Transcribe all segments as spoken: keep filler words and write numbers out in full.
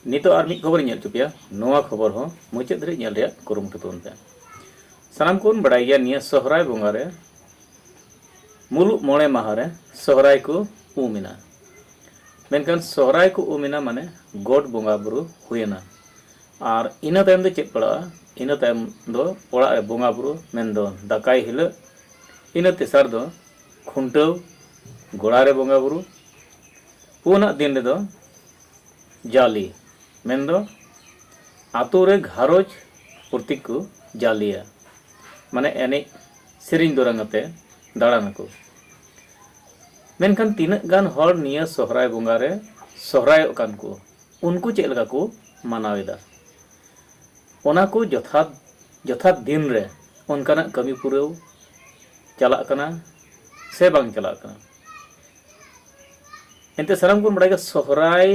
ᱱᱤᱛᱚᱜ ᱟᱨ ᱢᱤᱫ ᱠᱷᱚᱵᱚᱨᱤᱧ ᱧᱮᱞ ᱦᱚᱪᱚ ᱯᱮᱭᱟ᱾ ᱱᱚᱣᱟ ᱠᱷᱚᱵᱚᱨ ᱦᱚᱸ ᱢᱩᱪᱟᱹᱫ ᱫᱷᱟᱹᱨᱤᱡ ᱧᱮᱞ ᱨᱮᱭᱟᱜ ᱠᱩᱨᱩᱢᱩᱴᱩ ᱛᱟᱵᱚᱱ ᱯᱮ᱾ ᱥᱟᱱᱟᱢ ᱠᱚᱵᱚᱱ ᱵᱟᱲᱟᱭ ᱜᱮᱭᱟ, ᱱᱤᱭᱟᱹ ᱥᱚᱦᱨᱟᱭ ᱵᱚᱸᱜᱟ ᱨᱮ ᱢᱩᱞᱩᱜ ᱢᱚᱬᱮ ᱢᱟᱦᱟ ᱨᱮ ᱥᱚᱦᱨᱟᱭ ᱠᱚ ᱩᱢ ᱮᱱᱟ᱾ ᱢᱮᱱᱠᱷᱟᱱ ᱥᱚᱦᱨᱟᱭ ᱠᱚ ᱩᱢ ᱮᱱᱟ ᱢᱟᱱᱮ ᱜᱚᱴ ᱵᱚᱸᱜᱟ ᱵᱩᱨᱩ ᱦᱩᱭᱮᱱᱟ᱾ ᱟᱨ ᱤᱱᱟᱹ ᱛᱟᱭᱚᱢ ᱫᱚ ᱪᱮᱫ ᱯᱟᱲᱟᱜᱼᱟ? ᱤᱱᱟᱹ ᱛᱟᱭᱚᱢ ᱫᱚ ᱚᱲᱟᱜ ᱨᱮ ᱵᱚᱸᱜᱟ ᱵᱩᱨᱩ, ᱢᱮᱱᱫᱚ ᱫᱟᱠᱟᱭ ᱦᱤᱞᱳᱜ᱾ ᱤᱱᱟᱹ ᱛᱮᱥᱟᱨ ᱫᱚ ᱠᱷᱩᱱᱴᱟᱹᱣ, ᱜᱚᱲᱟ ᱨᱮ ᱵᱚᱸᱜᱟ ᱵᱩᱨᱩ᱾ ᱯᱩᱱᱟᱜ ᱫᱤᱱ ᱨᱮᱫᱚ ᱡᱟᱞᱮ, ᱢᱮᱱᱫᱚ ᱟᱛᱳ ᱨᱮ ᱜᱷᱟᱨᱚᱸᱡᱽ ᱯᱨᱚᱛᱤ ᱠᱚ ᱡᱟᱞᱮᱭᱟ, ᱢᱟᱱᱮ ᱮᱱᱮᱡ ᱥᱮᱨᱮᱧ ᱫᱚᱨᱟᱝ ᱟᱛᱮ ᱫᱟᱬᱟᱱᱟᱠᱚ᱾ ᱢᱮᱱᱠᱷᱟᱱ ᱛᱤᱱᱟᱹᱜ ᱜᱟᱱ ᱦᱚᱲ ᱱᱤᱭᱟᱹ ᱥᱚᱦᱨᱟᱭ ᱵᱚᱸᱜᱟ ᱨᱮ ᱥᱚᱦᱨᱟᱭᱚᱜ ᱠᱟᱱ ᱠᱚ, ᱩᱱᱠᱩ ᱪᱮᱫ ᱞᱮᱠᱟ ᱠᱚ ᱢᱟᱱᱟᱣ ᱮᱫᱟ? ᱚᱱᱟ ᱠᱚ ᱡᱚᱛᱷᱟᱛ, ᱡᱚᱛᱷᱟᱛ ᱫᱤᱱ ᱨᱮ ᱚᱱᱠᱟᱱᱟᱜ ᱠᱟᱹᱢᱤ ᱯᱩᱨᱟᱹᱣ ᱪᱟᱞᱟᱜ ᱠᱟᱱᱟ ᱥᱮ ᱵᱟᱝ ᱪᱟᱞᱟᱜ ᱠᱟᱱᱟ? ᱮᱱᱛᱮ ᱥᱟᱱᱟᱢ ᱠᱚᱵᱚᱱ ᱵᱟᱲᱟᱭ ᱜᱮᱭᱟ, ᱥᱚᱦᱨᱟᱭ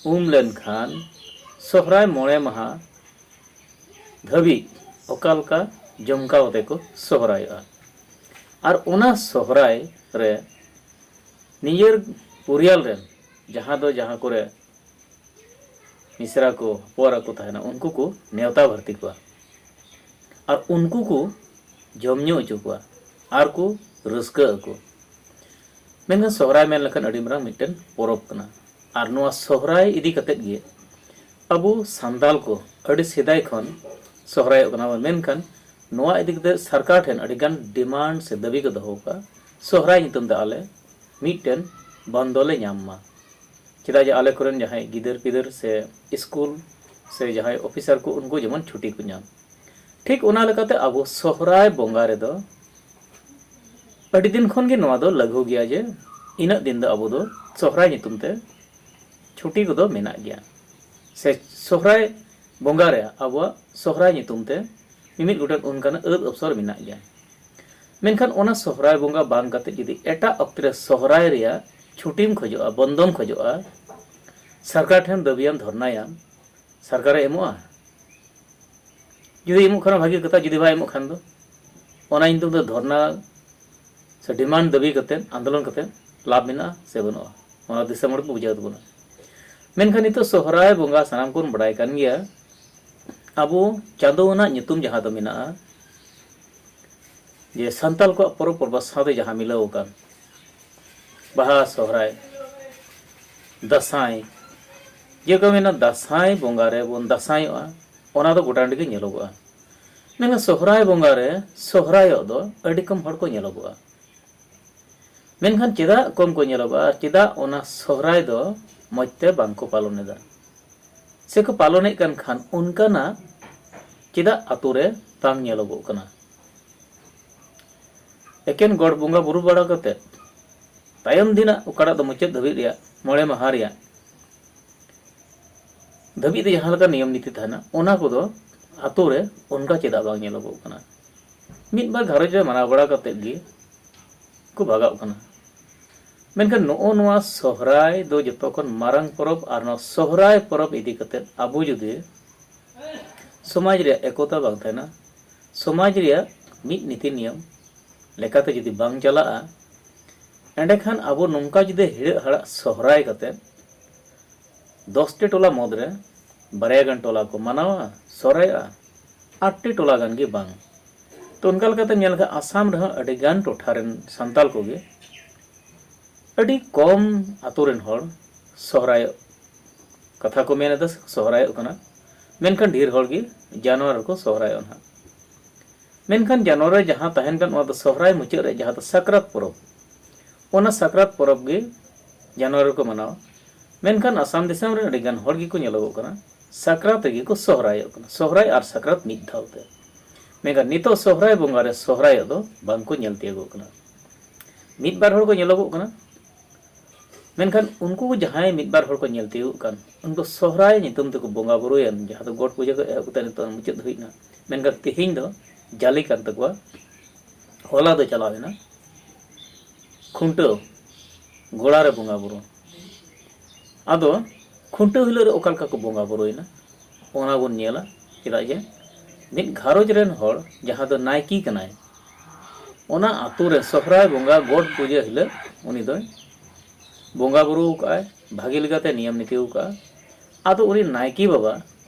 ᱩᱢ ᱞᱮᱱᱠᱷᱟᱱ ᱥᱚᱦᱨᱟᱭ ᱢᱚᱬᱮ ᱢᱟᱦᱟ ᱫᱷᱟᱹᱵᱤᱡ ᱚᱠᱟ ᱞᱮᱠᱟ ᱡᱚᱢᱠᱟᱣ ᱠᱟᱛᱮ ᱠᱚ ᱥᱚᱦᱨᱟᱭᱚᱜᱼᱟ᱾ ᱟᱨ ᱚᱱᱟ ᱥᱚᱦᱨᱟᱭ ᱨᱮ ᱱᱤᱡᱮᱨ ᱯᱚᱨᱤᱭᱟᱞ ᱨᱮᱱ ᱡᱟᱦᱟᱸ ᱫᱚ ᱡᱟᱦᱟᱸ ᱠᱚᱨᱮ ᱢᱤᱥᱨᱟ ᱠᱚ, ᱦᱚᱯᱚᱱ ᱮᱨᱟ ᱠᱚ ᱛᱟᱦᱮᱱᱟ, ᱩᱱᱠᱩ ᱠᱚ ᱱᱮᱣᱛᱟ ᱵᱷᱟᱨᱛᱤ ᱠᱚᱣᱟ᱾ ᱟᱨ ᱩᱱᱠᱩ ᱠᱚ ᱡᱚᱢ ᱧᱩ ᱦᱚᱪᱚ ᱠᱚᱣᱟ ᱟᱨ ᱠᱚ ᱨᱟᱹᱥᱠᱟᱹᱜ ᱟᱠᱚ᱾ ᱢᱮᱱᱠᱷᱟᱱ ᱥᱚᱦᱨᱟᱭ ᱢᱮᱱ ᱞᱮᱠᱷᱟᱱ ᱟᱹᱰᱤ ᱢᱟᱨᱟᱝ ᱢᱤᱫᱴᱮᱱ ᱯᱚᱨᱚᱵᱽ ᱠᱟᱱᱟ᱾ ᱟᱨ ᱱᱚᱣᱟ ᱥᱚᱦᱨᱟᱭ ᱤᱫᱤ ᱠᱟᱛᱮᱫ ᱜᱮ ᱟᱵᱚ ᱥᱟᱱᱛᱟᱲ ᱠᱚ ᱟᱹᱰᱤ ᱥᱮᱫᱟᱭ ᱠᱷᱚᱱ ᱥᱚᱦᱨᱟᱭᱚᱜ ᱠᱟᱱᱟ ᱵᱚᱱ᱾ ᱢᱮᱱᱠᱷᱟᱱ ᱱᱚᱣᱟ ᱤᱫᱤ ᱠᱟᱛᱮᱫ ᱥᱚᱨᱠᱟᱨ ᱴᱷᱮᱱ ᱟᱹᱰᱤᱜᱟᱱ ᱰᱤᱢᱟᱱᱰ ᱥᱮ ᱫᱟᱹᱵᱤ ᱠᱚ ᱫᱚᱦᱚ ᱟᱠᱟᱫᱼᱟ, ᱥᱚᱦᱨᱟᱭ ᱧᱩᱛᱩᱢ ᱛᱮ ᱟᱞᱮ ᱢᱤᱫᱴᱮᱱ ᱵᱚᱱᱫᱚ ᱞᱮ ᱧᱟᱢ ᱢᱟ᱾ ᱪᱮᱫᱟᱜ ᱡᱮ ᱟᱞᱮ ᱠᱚᱨᱮᱱ ᱡᱟᱦᱟᱸᱭ ᱜᱤᱫᱟᱹᱨ ᱯᱤᱫᱟᱹᱨ ᱥᱮ ᱥᱠᱩᱞ ᱥᱮ ᱡᱟᱦᱟᱸᱭ ᱚᱯᱷᱤᱥᱟᱨ ᱠᱚ, ᱩᱱᱠᱩ ᱡᱮᱢᱚᱱ ᱪᱷᱩᱴᱤ ᱠᱚ ᱧᱟᱢ᱾ ᱴᱷᱤᱠ ᱚᱱᱟ ᱞᱮᱠᱟᱛᱮ ᱟᱵᱚ ᱥᱚᱦᱨᱟᱭ ᱵᱚᱸᱜᱟ ᱨᱮᱫᱚ ᱟᱹᱰᱤ ᱫᱤᱱ ᱠᱷᱚᱱ ᱜᱮ ᱱᱚᱣᱟ ᱫᱚ ᱞᱟᱹᱜᱩ ᱜᱮᱭᱟ ᱡᱮ ᱤᱱᱟᱹᱜ ᱫᱤᱱ ᱫᱚ ᱟᱵᱚ ᱫᱚ ᱥᱚᱦᱨᱟᱭ ᱧᱩᱛᱩᱢ ᱛᱮ ᱪᱷᱩᱴᱤ ᱠᱚᱫᱚ ᱢᱮᱱᱟᱜ ᱜᱮᱭᱟ᱾ ᱥᱮ ᱥᱚᱦᱨᱟᱭ ᱵᱚᱸᱜᱟ ᱨᱮ ᱟᱵᱚᱣᱟᱜ ᱥᱚᱦᱨᱟᱭ ᱧᱩᱛᱩᱢ ᱛᱮ ᱢᱤᱢᱤᱫ ᱜᱚᱴᱮᱱ ᱚᱱᱠᱟᱱᱟᱜ ᱟᱹᱫ ᱚᱯᱥᱚᱨ ᱢᱮᱱᱟᱜ ᱜᱮᱭᱟ᱾ ᱢᱮᱱᱠᱷᱟᱱ ᱚᱱᱟ ᱥᱚᱦᱨᱟᱭ ᱵᱚᱸᱜᱟ ᱵᱟᱝ ᱠᱟᱛᱮ ᱡᱩᱫᱤ ᱮᱴᱟᱜ ᱚᱠᱛᱮ ᱨᱮ ᱥᱚᱦᱨᱟᱭ ᱨᱮᱭᱟᱜ ᱪᱷᱩᱴᱤᱢ ᱠᱷᱚᱡᱚᱜᱼᱟ, ᱵᱚᱱᱫᱚᱢ ᱠᱷᱚᱡᱚᱜᱼᱟ, ᱥᱚᱨᱠᱟᱨ ᱴᱷᱮᱱ ᱫᱟᱹᱵᱤᱭᱟᱢ, ᱫᱷᱚᱨᱱᱟᱭᱟᱢ, ᱥᱚᱨᱠᱟᱨᱮ ᱮᱢᱚᱜᱼᱟ? ᱡᱩᱫᱤ ᱮᱢᱚᱜ ᱠᱷᱟᱱ ᱵᱷᱟᱜᱤ ᱠᱟᱛᱷᱟ, ᱡᱩᱫᱤ ᱵᱟᱭ ᱮᱢᱚᱜ ᱠᱷᱟᱱ ᱫᱚ ᱚᱱᱟ ᱧᱩᱛᱩᱢ ᱛᱮ ᱫᱷᱚᱨᱱᱟ ᱥᱮ ᱰᱤᱢᱟᱱᱰ ᱫᱟᱹᱵᱤ ᱠᱟᱛᱮ, ᱟᱱᱫᱳᱞᱚᱱ ᱠᱟᱛᱮ ᱞᱟᱵᱷ ᱢᱮᱱᱟᱜᱼᱟ ᱥᱮ ᱵᱟᱹᱱᱩᱜᱼᱟ? ᱚᱱᱟ ᱫᱤᱥᱚᱢ ᱦᱚᱲ ᱠᱚ ᱵᱩᱡᱷᱟᱹᱣ ᱛᱟᱵᱚᱱᱟ᱾ ᱢᱮᱱᱠᱷᱟᱱ ᱱᱤᱛᱚᱜ ᱥᱚᱦᱨᱟᱭ ᱵᱚᱸᱜᱟ ᱥᱟᱱᱟᱢ ᱠᱚᱵᱚᱱ ᱵᱟᱲᱟᱭ ᱠᱟᱱ ᱜᱮᱭᱟ, ᱟᱵᱚ ᱪᱟᱸᱫᱚ ᱟᱱᱟᱜ ᱧᱩᱛᱩᱢ ᱡᱟᱦᱟᱸ ᱫᱚ ᱢᱮᱱᱟᱜᱼᱟ, ᱡᱮ ᱥᱟᱱᱛᱟᱲ ᱠᱚᱣᱟᱜ ᱯᱚᱨᱚᱵᱽ ᱯᱚᱨᱵᱟᱥ ᱥᱟᱶᱛᱮ ᱡᱟᱦᱟᱸ ᱢᱤᱞᱟᱹᱣ ᱟᱠᱟᱱ ᱵᱟᱦᱟ, ᱥᱚᱦᱨᱟᱭ, ᱫᱟᱸᱥᱟᱭ, ᱡᱮ ᱠᱚ ᱢᱮᱱᱟ ᱫᱟᱸᱥᱟᱭ ᱵᱚᱸᱜᱟ ᱨᱮᱵᱚᱱ ᱫᱟᱸᱥᱟᱭᱚᱜᱼᱟ, ᱚᱱᱟ ᱫᱚ ᱜᱚᱴᱟ ᱴᱟᱺᱰᱤ ᱜᱮ ᱧᱮᱞᱚᱜᱚᱜᱼᱟ᱾ ᱢᱮᱱᱠᱷᱟᱱ ᱥᱚᱦᱨᱟᱭ ᱵᱚᱸᱜᱟ ᱨᱮ ᱥᱚᱦᱨᱟᱭᱚᱜ ᱫᱚ ᱟᱹᱰᱤ ᱠᱚᱢ ᱦᱚᱲ ᱠᱚ ᱧᱮᱞᱚᱜᱚᱜᱼᱟ᱾ ᱢᱮᱱᱠᱷᱟᱱ ᱪᱮᱫᱟᱜ ᱠᱚᱢ ᱠᱚ ᱧᱮᱞᱚᱜᱚᱜᱼᱟ ᱟᱨ ᱪᱮᱫᱟᱜ ᱚᱱᱟ ᱥᱚᱦᱨᱟᱭ ᱫᱚ ᱢᱚᱡᱽ ᱛᱮ ᱵᱟᱝ ᱠᱚ ᱯᱟᱞᱚᱱ ᱮᱫᱟ? ᱥᱮᱠᱚ ᱯᱟᱞᱚᱱᱮᱫ ᱠᱟᱱ ᱠᱷᱟᱱ ᱚᱱᱠᱟᱱᱟᱜ ᱪᱮᱫᱟᱜ ᱟᱛᱳ ᱨᱮ ᱵᱟᱝ ᱧᱮᱞᱚᱜᱚᱜ ᱠᱟᱱᱟ? ᱮᱠᱮᱱ ᱜᱚᱰ ᱵᱚᱸᱜᱟ ᱵᱩᱨᱩ ᱵᱟᱲᱟ ᱠᱟᱛᱮ ᱛᱟᱭᱚᱢ ᱫᱤᱱᱟᱜ ᱚᱠᱟᱴᱟᱜ ᱫᱚ ᱢᱩᱪᱟᱹᱫ ᱫᱷᱟᱹᱵᱤᱡ ᱨᱮᱭᱟᱜ ᱢᱚᱬᱮ ᱢᱟᱦᱟ ᱨᱮᱭᱟᱜ ᱫᱷᱟᱹᱵᱤᱡ ᱛᱮ ᱡᱟᱦᱟᱸ ᱞᱮᱠᱟ ᱱᱤᱭᱚᱢ ᱱᱤᱛᱤ ᱛᱟᱦᱮᱱᱟ, ᱚᱱᱟ ᱠᱚᱫᱚ ᱟᱛᱳ ᱨᱮ ᱚᱱᱠᱟ ᱪᱮᱫᱟᱜ ᱵᱟᱝ ᱧᱮᱞᱚᱜᱚᱜ ᱠᱟᱱᱟ? ᱢᱤᱫ ᱵᱟᱨ ᱜᱷᱟᱨᱚᱸᱡᱽ ᱨᱮ ᱢᱟᱱᱟᱣ ᱵᱟᱲᱟ ᱠᱟᱛᱮᱫ ᱜᱮ ᱠᱚ ᱵᱷᱟᱜᱟᱜ ᱠᱟᱱᱟ᱾ ᱢᱮᱱᱠᱷᱟᱱ ᱱᱚᱜᱼᱚ ᱱᱚᱣᱟ ᱥᱚᱦᱨᱟᱭ ᱫᱚ ᱡᱚᱛᱚ ᱠᱷᱚᱱ ᱢᱟᱨᱟᱝ ᱯᱚᱨᱚᱵᱽ, ᱟᱨ ᱱᱚᱣᱟ ᱥᱚᱦᱨᱟᱭ ᱯᱚᱨᱚᱵᱽ ᱤᱫᱤ ᱠᱟᱛᱮᱫ ᱟᱵᱚ ᱡᱩᱫᱤ ᱥᱚᱢᱟᱡᱽ ᱨᱮᱭᱟᱜ ᱮᱠᱚᱛᱟ ᱵᱟᱝ ᱛᱟᱦᱮᱱᱟ, ᱥᱚᱢᱟᱡᱽ ᱨᱮᱭᱟᱜ ᱢᱤᱫ ᱱᱤᱛᱤ ᱱᱤᱭᱚᱢ ᱞᱮᱠᱟᱛᱮ ᱡᱩᱫᱤ ᱵᱟᱝ ᱪᱟᱞᱟᱜᱼᱟ, ᱮᱸᱰᱮᱠᱷᱟᱱ ᱟᱵᱚ ᱱᱚᱝᱠᱟ ᱡᱩᱫᱤ ᱦᱤᱲᱟᱹᱜ ᱦᱟᱲᱟᱜ ᱥᱚᱦᱨᱟᱭ ᱠᱟᱛᱮᱫ ᱫᱚᱥᱴᱤ ᱴᱚᱞᱟ ᱢᱩᱫᱽᱨᱮ ᱵᱟᱨᱭᱟ ᱜᱟᱱ ᱴᱚᱞᱟ ᱠᱚ ᱢᱟᱱᱟᱣᱟ, ᱥᱚᱦᱨᱟᱭᱚᱜᱼᱟ, ᱟᱴᱴᱤ ᱴᱚᱞᱟ ᱜᱟᱱ ᱜᱮ ᱵᱟᱝ᱾ ᱛᱚ, ᱚᱱᱠᱟ ᱞᱮᱠᱟᱛᱮ ᱧᱮᱞ ᱞᱮᱠᱷᱟᱱ ᱟᱥᱟᱢ ᱨᱮᱦᱚᱸ ᱟᱹᱰᱤ ᱜᱟᱱ ᱴᱚᱴᱷᱟ ᱨᱮᱱ ᱥᱟᱱᱛᱟᱲ ᱠᱚᱜᱮ ᱟᱹᱰᱤ ᱠᱚᱢ ᱟᱛᱳ ᱨᱮᱱ ᱦᱚᱲ ᱥᱚᱦᱨᱟᱭᱚᱜ ᱠᱟᱛᱷᱟ ᱠᱚ ᱢᱮᱱ ᱮᱫᱟ, ᱥᱚᱦᱨᱟᱭᱚᱜ ᱠᱟᱱᱟ᱾ ᱢᱮᱱᱠᱷᱟᱱ ᱰᱷᱮᱨ ᱦᱚᱲ ᱜᱮ ᱡᱟᱱᱣᱟᱨ ᱨᱮᱠᱚ ᱥᱚᱦᱨᱟᱭᱚᱜᱼᱟ ᱱᱟᱦᱟᱜ᱾ ᱢᱮᱱᱠᱷᱟᱱ ᱡᱟᱱᱣᱟᱨ ᱨᱮ ᱡᱟᱦᱟᱸ ᱛᱟᱦᱮᱱ ᱠᱟᱱ, ᱚᱱᱟ ᱫᱚ ᱥᱚᱦᱨᱟᱭ ᱢᱩᱪᱟᱹᱫ ᱨᱮ ᱡᱟᱦᱟᱸ ᱫᱚ ᱥᱟᱠᱨᱟᱛ ᱯᱚᱨᱚᱵᱽ, ᱚᱱᱟ ᱥᱟᱠᱨᱟᱛ ᱯᱚᱨᱚᱵᱽ ᱜᱮ ᱡᱟᱱᱣᱟᱨ ᱨᱮᱠᱚ ᱢᱟᱱᱟᱣᱟ᱾ ᱢᱮᱱᱠᱷᱟᱱ ᱟᱥᱟᱢ ᱫᱤᱥᱚᱢ ᱨᱮ ᱟᱹᱰᱤ ᱜᱟᱱ ᱦᱚᱲ ᱜᱮᱠᱚ ᱧᱮᱞᱚᱜᱚᱜ ᱠᱟᱱᱟ ᱥᱟᱠᱨᱟᱛ ᱨᱮᱜᱮ ᱠᱚ ᱥᱚᱦᱨᱟᱭᱚᱜ ᱠᱟᱱᱟ, ᱥᱚᱦᱨᱟᱭ ᱟᱨ ᱥᱟᱠᱨᱟᱛ ᱢᱤᱫ ᱫᱷᱟᱣ ᱛᱮ᱾ ᱢᱮᱱᱠᱷᱟᱱ ᱱᱤᱛᱚᱜ ᱥᱚᱦᱨᱟᱭ ᱵᱚᱸᱜᱟ ᱨᱮ ᱥᱚᱦᱨᱟᱭᱚᱜ ᱫᱚ ᱵᱟᱝ ᱠᱚ ᱧᱮᱞ ᱛᱤᱭᱳᱜᱚᱜ ᱠᱟᱱᱟ᱾ ᱢᱤᱫ ᱵᱟᱨ ᱦᱚᱲ ᱠᱚ ᱧᱮᱞᱚᱜᱚᱜ ᱠᱟᱱᱟ, ᱢᱮᱱᱠᱷᱟᱱ ᱩᱱᱠᱩ ᱡᱟᱦᱟᱸᱭ ᱢᱤᱫ ᱵᱟᱨ ᱦᱚᱲ ᱠᱚ ᱧᱮᱞ ᱛᱤᱭᱳᱜᱚᱜ ᱠᱟᱱ, ᱩᱱᱠᱩ ᱥᱚᱦᱨᱟᱭ ᱧᱩᱛᱩᱢ ᱛᱮᱠᱚ ᱵᱚᱸᱜᱟ ᱵᱩᱨᱩᱭᱟ, ᱡᱟᱦᱟᱸ ᱫᱚ ᱜᱚᱴ ᱯᱩᱡᱟᱹ ᱠᱷᱚᱱ ᱮᱦᱚᱵ ᱠᱟᱛᱮ ᱱᱤᱛᱚᱜ ᱢᱩᱪᱟᱹᱫ ᱫᱷᱟᱹᱵᱤᱡ ᱱᱟ᱾ ᱢᱮᱱᱠᱷᱟᱱ ᱛᱮᱦᱮᱧ ᱫᱚ ᱡᱟᱞᱮ ᱠᱟᱱ ᱛᱟᱠᱚᱣᱟ, ᱦᱚᱞᱟ ᱫᱚ ᱪᱟᱞᱟᱣ ᱮᱱᱟ ᱠᱷᱩᱱᱴᱟᱹᱣ, ᱜᱚᱲᱟ ᱨᱮ ᱵᱚᱸᱜᱟ ᱵᱩᱨᱩ᱾ ᱟᱫᱚ ᱠᱷᱩᱱᱴᱟᱹᱣ ᱦᱤᱞᱳᱜ ᱨᱮ ᱚᱠᱟ ᱞᱮᱠᱟ ᱠᱚ ᱵᱚᱸᱜᱟ ᱵᱩᱨᱩᱭᱮᱱᱟ, ᱚᱱᱟ ᱵᱚᱱ ᱧᱮᱞᱟ᱾ ᱪᱮᱫᱟᱜ ᱡᱮ ᱢᱤᱫ ᱜᱷᱟᱨᱚᱸᱡᱽ ᱨᱮᱱ ᱦᱚᱲ, ᱡᱟᱦᱟᱸ ᱫᱚ ᱱᱟᱭᱠᱮ ᱠᱟᱱᱟᱭ, ᱚᱱᱟ ᱟᱛᱳ ᱨᱮ ᱥᱚᱦᱨᱟᱭ ᱵᱚᱸᱜᱟ ᱜᱚᱴ ᱯᱩᱡᱟᱹ ᱦᱤᱞᱳᱜ ᱩᱱᱤ ᱫᱚᱭ ᱵᱚᱸᱜᱟ ᱵᱩᱨᱩ ᱟᱠᱟᱫᱼᱟᱭ, ᱵᱷᱟᱜᱮ ᱞᱮᱠᱟᱛᱮ ᱱᱤᱭᱚᱢ ᱱᱤᱛᱤ ᱟᱠᱟᱫᱼᱟ᱾ ᱟᱫᱚ ᱩᱱᱤ ᱱᱟᱭᱠᱮ ᱵᱟᱵᱟ